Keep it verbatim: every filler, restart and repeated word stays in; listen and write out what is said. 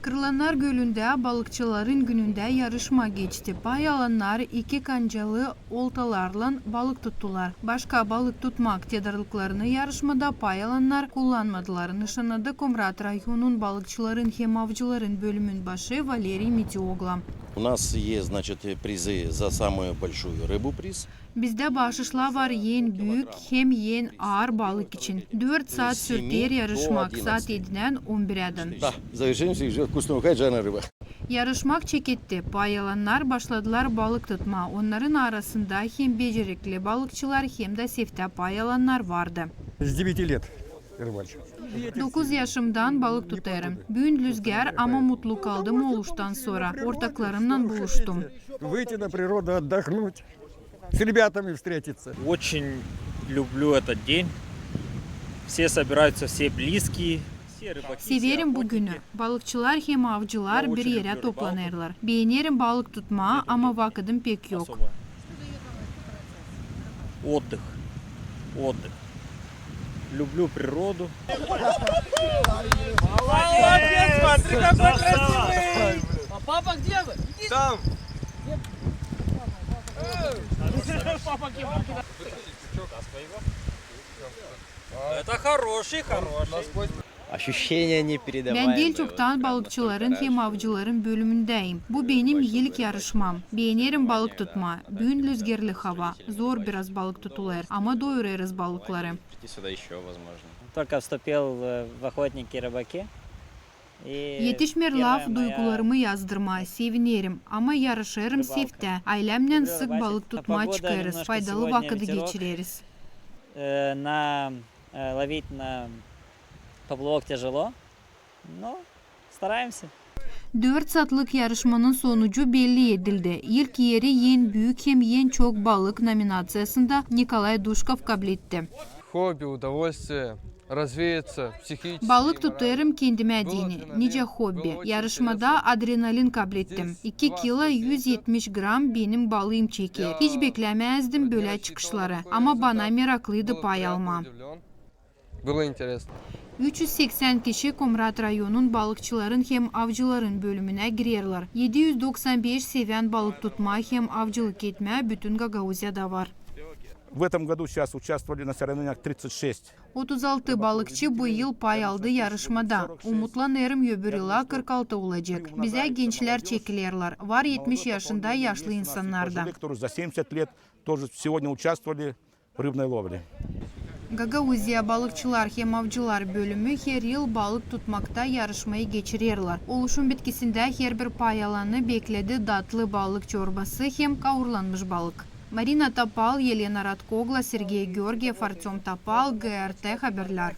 Kırılannar gölündä balıkçıların günündä yarışma geçti. Pay alannarı iki kancalı oltalarlan balık tuttular. Başka balık tutmak tedarlıklarını yarışmada pay alannar kullanmadılar, nışannadı Komrat rayonun balıkçıların hem avcıların bölümün başı Valeriy Mitiogla. У нас есть, значит, призы за самую большую рыбу, приз. Bizdä baaşışlar var en büük hem en aar balık için. Dört saat sürter yarışmak, saat edidän on birä dän. Да, завершаемся уже вкусная, какая жареная рыба. Yarışmak çeketti. Pay alannar başladılar balık tutmaa. Onnarın arasında hem becerikli balıkçılar, hem dä seftä pay alannar vardı. С девяти лет рыбачу. Dokuz yaşımdan balık tutêrım. Büün lüzgär, ama mutlu kaldım oluştan sora. Ortaklarımnan buluştum. Выйти на природу, отдохнуть, с ребятами встретиться. Очень люблю этот день. Все собираются, все близкие. Severim bu günü. Balıkçılar hem avcılar bir erä toplanêrlar. Beenerim balık tutmaa, ama vakıdım pek yok. Отдых. Отдых. Люблю природу. Молодец, смотри, какой красивый! А папа где вы? Иди. Там. Папа где? Это хороший, хороший. Ощущения непередаваемые. Bän diil çoktan balıkçıların hem avcıların bölümündäyim. Bu benim ilk yarışmam. Beenerim balık tutmaa. Büün lüzgerli hava. Zor biraz balık tutulêr, ama doyurêrız balıkları. Только вступил, э, в охотники-рыбаки. Етişmeer laf duygularımı yazdırmaa, sevinerim, ama yarışêrım seftä. Aylämnän sık balık tutmaa çıkêrız, faydalı vakıdı geçireriz. Э, на, э, ловить на поплавок тяжело, но стараемся. Dört saatlık yarışmanın sonucu belli edildi. İlk eri en büük hem en çok balık nominaţiyasında Nikolay Duşkov kabletti. Хобби, удовольствие, развеяться психически. Balık tutêrım kendimä deyni, nicä hobbi. Yarışmada adrenalin kablettim. İki kilo üz etmiş gram benim balıım çeker. Hiç beklämäzdim bölä çıkışları, ama bana meraklıydı pay almaa. Было интересно. Üç üz seksän kişi Komrat rayonun balıkçıların hem avcıların bölümünä girerlär. Edi üz doksan beş sevän balık tutmaa hem avcılık etmää bütün Gagauziyada var. В этом году сейчас участвовали на соревнованиях тридцать шесть. Otuz altı balıkçı bu yıl pay aldı yarışmada. Umutlanêrım, öbür yıla kırk altı olacek. Bizä gençlär çekilerlär. Var etmiş yaşında yaşlı insannar da. Тоже за семьдесят лет тоже сегодня участвовали в рыбной ловле. Gagauziya balıkçılar hem avcılar bölümü her yıl balık tutmakta yarışmayı geçirerlär. Oluşum bitkisindä herbir pay alanı bekledi datlı balık çorbası hem kaurulanmış balık. Marina Topal, Elena Ratkogla, Sergey Georgiev, Artöm Topal, G R T haberlär.